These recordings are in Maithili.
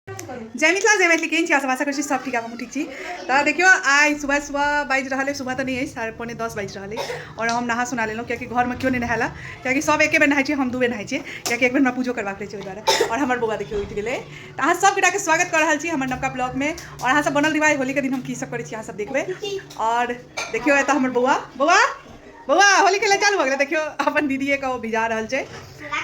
जय मिथिला जय मैथिली। केहन छी अहाँ सब? आशा करै छी सब ठीक, आब हमहूँ ठीक छी। तऽ देखियौ आइ सुबह सुबह बाजि रहल अइ, सुबह तऽ नहि अछि, 9:45 बाजि रहल अइ और हम नहा सुना लेलहुँ, कियाकि घरमे केओ नहि नहेला, कियाकि सब एके बेर नहाइ छै, हम दू बेर नहाइ छियै, कियाकि एक बेर हमरा पूजो करबाक रहै छै ओहि दुआरे। और हमर बौआ देखियौ उठि गेलै। तऽ अहाँ सब गोटाके स्वागत कऽ रहल छी हमर नवका ब्लॉगमे और अहाँ सब बनल रहबै। होलीके दिन हम की सब करै छी अहाँ सब देखबै। और देखियौ एतऽ हमर बौआ बौआ बौआ होली खेलनाइ चालू भऽ गेलै। देखियौ अपन दीदीएके ओ भिजा रहल छै,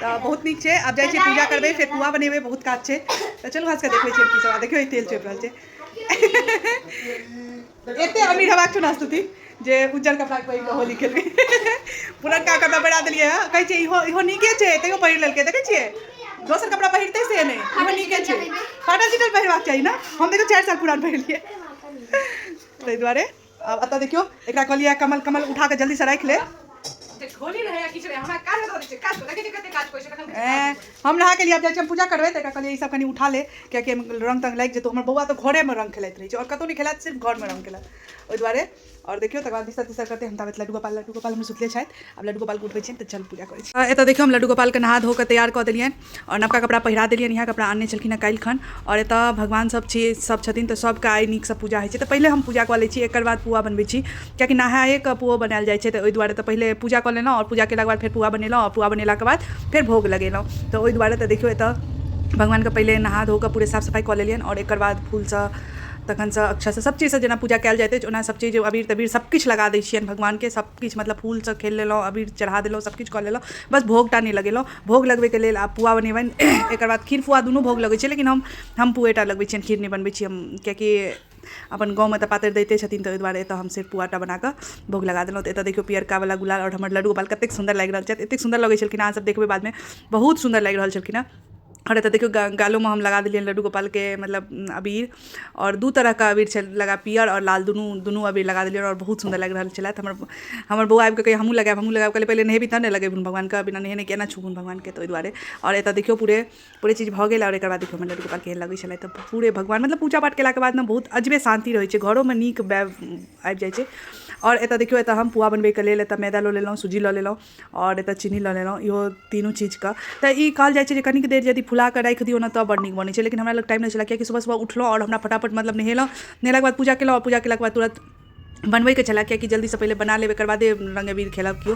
तऽ बहुत नीक छै। आब जाइ छियै पूजा करबै, फेर पुआ बनेबै, बहुत काज छै। तऽ चलू अहाँ सबके देखबै छियै की सब। देखियौ ई तेल चोपि रहल छै। एते अमीर हेबाक छौ ने स्तुति जे उज्जर कपड़ा पहिर कऽ होली खेलबै? पुरनका कपड़ा पहिरा देलियै हँ, कहै छै इहो इहो नीके छै, तैयो पहिर लेलकै। देखै छियै दोसर कपड़ा पहिरतै से नहि, इहो नीके छै। फाटल चिटल पहिरबाक चाही ने। हम देखियौ 4 साल पुरान पहिरलियै ताहि दुआरे। आब एतऽ देखियौ एकरा कहलियै कमल कमल उठा कऽ जल्दीसँ राखि ले। होली रहै या किछु रहै, हमरा काज दऽ दै छै, काज देखै छै कते काज करै छै तखन। एँ, हम नहा के लिए आब जाइ छी, हम पूजा करबै। तऽ एकरा कहलियै ई सब कनि उठा ले, कियाकि एहिमे रंग तंग लागि जेतौ। हमर बौआ तऽ घरेमे रंग खेलाइत रहै छै और कतहु नहि खेलाइत, सिर्फ घरमे रंग खेलाइत ओहि दुआरे। और देखियौ तकर बाद बिस्तर तिस्तर करतै। हम ताबत लड्डू गोपाल, लड्डू गोपाल हमर सुतले छथि, आब लड्डू गोपालके उठबै छियनि। तऽ चल पूजा करै छी। एतऽ देखियौ हम लड्डू गोपालके नहा धो कऽ तैयार कऽ देलियनि और नवका कपड़ा पहिरा देलियनि। इएह कपड़ा आनने छलखिन हँ काल्हि खन। आओर एतऽ भगवान सब छी, सब छथिन, तऽ सबके आइ नीकसँ पूजा होइ छै। तऽ पहिले हम पूजा कऽ लै छी, एकर बाद पुआ बनबै छी, कियाकि नहाए कऽ पुओ बनायल जाइ छै। तऽ ओहि दुआरे तऽ पहिले पूजा कऽ लेलहुँ आओर पूजा केलाके बाद फेर पुआ बनेलहुँ आओर पुआ बनेलाके बाद फेर भोग लगेलहुँ। तऽ ओहि दुआरे तऽ देखियौ एतऽ भगवानके पहिले नहा धो कऽ पूरे साफ सफाइ कऽ लेलियनि आओर एकर बाद फूलसँ तखनसँ अक्षतसँ सब चीजसँ जेना पूजा कयल जाइत अछि ओना सब चीज अबीर तबीर सब किछु लगा दै छियनि भगवानके। सब किछु मतलब फूलसँ खेल लेलहुँ, अबीर चढ़ा देलहुँ, सब किछु कऽ लेलहुँ, बस भोगटा नहि लगेलहुँ। भोग लगबैके लेल आब पुआ बनेबनि, एकर बाद खीर पुआ दुनू भोग लगै छै, लेकिन हम पुएटा लगबै छियनि, खीर नहि बनबै छी हम, कियाकि अपन गाँवमे तऽ पातरि दैते छथिन। तऽ ओहि दुआरे एतऽ हम सिर्फ पुआटा बनाकऽ भोग लगा देलहुँ। तऽ एतऽ देखियौ पियरका गुलाल आओर हमर लड्डू गोपाल कतेक सुन्दर लागि रहल छथि। एतेक सुन्दर लगै छलखिन, अहाँ सब देखबै बादमे, बहुत सुन्दर लागि रहल छलखिन हँ। आओर एतऽ देखियौ गालोमे हम लगा देलियनि लड्डू गोपालके मतलब अबीर, आओर दू तरहके अबीर छै लगा, पियर आओर लाल, दुनू दुनू अबीर लगा देलियनि आओर बहुत सुन्दर लागि रहल छलथि। हमर हमर बौआ आबिकऽ कहैए हमहूँ लगायब, हमहूँ लगायब। कहलियै पहिले नहेबही तहन ने लगेबहुन भगवानके, बिना नहेने केना छुबहुन भगवानके? तऽ ओहि दुआरे। आओर एतऽ देखियौ पूरे पूरे चीज भऽ गेल आओर एकर बाद देखियौ हमर लड्डू गोपाल केहन लगै छलथि। तऽ पूरे भगवान मतलब पूजा पाठ केलाके बाद ने बहुत अजबे शान्ति रहै छै, घरोमे नीक आबि जाइ छै। आओर एतऽ देखियौ एतऽ हम पुआ बनबैके लेल एतऽ मैदा लऽ लेलहुँ, सूजी लऽ लेलहुँ आओर एतऽ चीनी लऽ लेलहुँ। इहो तीनू चीजके तऽ ई कहल जाइ छै जे कनिक देर यदि फुलाकऽ राखि दियौ ने तऽ बड़ नीक बनै छै, लेकिन हमरा लग टाइम नहि छलै, कियाकि सुबह सुबह उठलहुँ आओर हमरा फटाफट मतलब नहेलहुँ, नहेलाके बाद पूजा केलहुँ आओर पूजा केलाके बाद तुरत बनबैके छलै, कियाकि जल्दीसँ पहिले बना लेब, एकर बादे रङ्ग अबीर खेलब केओ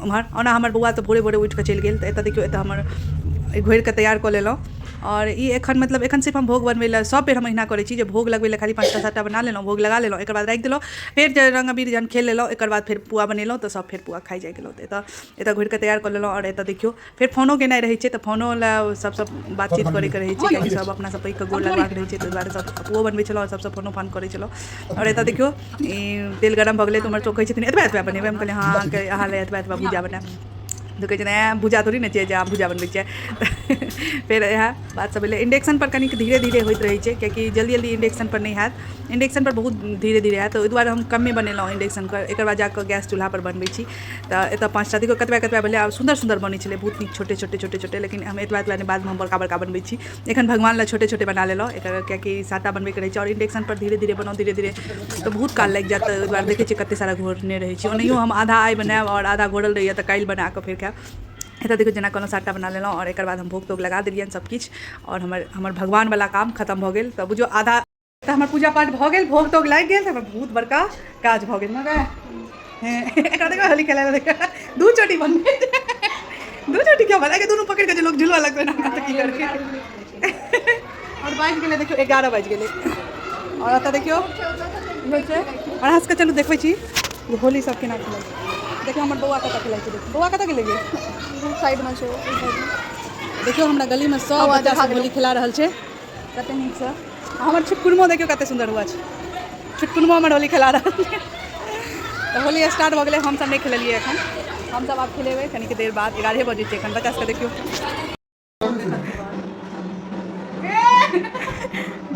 ओम्हर। ओना हमर बौआ तऽ भोरे भोरे उठिकऽ चलि गेल। तऽ एतऽ देखियौ एतऽ हमर घोरिकऽ तैयार कऽ लेलहुँ आओर ई एखन मतलब एखन सिर्फ हम भोग बनबै लए। सब बेर हम अहिना करै छी जे भोग लगबै लए खाली 5टा 7टा बना लेलहुँ, भोग लगा लेलहुँ, एकर बाद राखि देलहुँ। फेर जे रङ्ग अबीर जहन खेल लेलहुँ एकर बाद फेर पुआ बनेलहुँ तऽ सब फेर पुआ खाइ जाइ गेलहुँ। तऽ एतऽ एतऽ घोरिकऽ तैयार कऽ लेलहुँ। आओर एतऽ देखियौ फेर फोनो केनाइ रहै छै, तऽ फोनो लए सबसँ बातचीत करैके रहै छै, कियाकि सब अपनासँ पैघके गोर लगबाक रहै छै। ताहि दुआरे सब पुओ बनबै छलहुँ आओर सबसँ फोनो फान करै छलहुँ। आओर एतऽ देखियौ ई तेल गरम भऽ गेलै तऽ उम्हर कहै छथिन एतबा एतबा बनेबै। हम कहलियै हँ, अहाँके अहाँ लए एतबा एतबा भुजा बनायब। तऽ कहै छथिन ऐं भुजा थोड़ी ने छियै जे अहाँ भुजा बनबै छियै। फेर इएह बात सब भेलै। इन्डक्शन पर कनिक धीरे धीरे होइत रहै छै, कियाकि जल्दी जल्दी इन्डक्शन पर नहि हैत, इन्डक्शन पर बहुत धीरे धीरे हैत। तऽ ओहि दुआरे हम कमे बनेलहुँ इन्डक्शन पर, एकर बाद जाकऽ गैस चूल्हा पर बनबै छी। तऽ एतऽ 5टा देखियौ कतबा कतबा भेलै। आब सुन्दर सुन्दर बनै छलै, बहुत नीक, छोटे छोटे छोटे छोटे, लेकिन हम एतबा एतबा नहि, बादमे हम बड़का बड़का बनबै छी। एखन भगवान लए छोटे छोटे बना लेलहुँ एकर, कियाकि 7टा बनबैके रहै छै आओर इन्डक्शन पर धीरे धीरे बनाउ, धीरे धीरे तऽ बहुत काल लागि जायत। तऽ ओहि दुआरे देखै छियै कते सारा घोरने रहै छी। ओनाहियो हम आधा आइ बनायब आओर आधा घोरल रहैया तऽ काल्हि बनाकऽ फेर खायब। एतऽ देखियौ जेना कहलहुँ 7टा बना लेलहुँ आओर एकर बाद हम भोग तोग लगा देलियनि सब किछु आओर हमर हमर भगवानवला काम खतम भऽ गेल। तऽ बुझियौ आधा तऽ हमर पूजा पाठ भऽ गेल, भोग तोग लागि गेल, तऽ हमर बहुत बड़का काज भऽ गेल ने। एकरा देखो होली खेलाय लए, दू चोटी बनबै, दू चोटी क्या बना दुनू पकड़ि कऽ जे लोक झुलवा लगतै ना तऽ की करबै। आओर बाजि गेलै देखियौ 11 बाजि गेलै। आओर एतऽ देखियौ छै आओर अहाँ सबके चलू देखबै छी जे होली सब केना खेलाइ छै। देखियौ हमर बौआ कतऽ खेलाइ छै। देखियौ बौआ कतऽ गेलै गे? साइडमे छै। देखियौ हमरा गलीमे सब बच्चा सब होली खेला रहल छै कते नीकसँ। हमर छोटकुनमो देखियौ कते सुन्दर हुआ छै, छोटकुनमो हमर होली खेला रहल छै। तऽ होली स्टार्ट भऽ गेलै। हमसब नहि खेललियै एखन, हमसब आब खेलेबै कनिक देर बाद, 11 बजै छै एखन। बच्चा सबके देखियौ,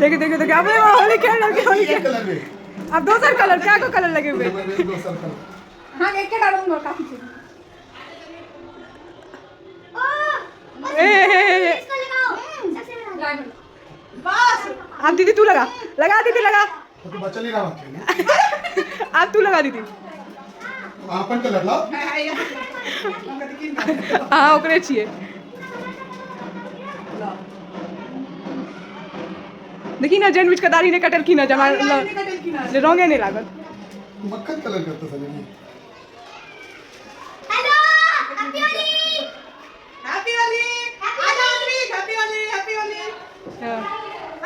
देखियौ देखियौ देखियौ, अब होली खेल रहल छै, होली खेल। आब दोसर कलर क्या को कलर लगेबै? हाँ, एकेटा रंग काफी छै। ए अब दीदी तू लगा, लगा दीदी लगा। तो बच्चा नहीं रहा चाहिए। अब तू लगा दीदी। अपन कलर लाओ। हाँ, ओकरे छियै। देखी ने जैन बुझि कऽ दाढ़ी नहि कटेलखिन हँ जे हमरा जे रंगे नहि लागत। मक्खन कलर करता sir. Hello, happy Holi. Happy Holi. आजा आद्रिक, हैप्पी होली, हैप्पी होली। हँ।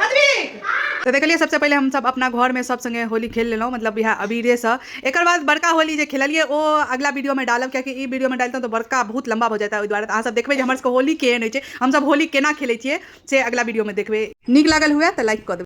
आद्रिक। तऽ देखलियै, सबसँ पहिले हमसब अपना घरमे सब संगे होली खेल लेलहुँ, मतलब इएह अबीरेसँ। एकर बाद बड़का होली जे खेललियै, ओ अगला वीडियोमे डालब, कियाकि ई वीडियोमे डालितहुँ तऽ बड़का बहुत लम्बा भऽ जेतै। ओहि दुआरे अहाँ सब देखबै जे हमर सबके होली केहन होइ छै, हमसब होली केना खेलै छियै, से अगला वीडियोमे देखबै। नीक लागल हुए तऽ लाइक कऽ देबै।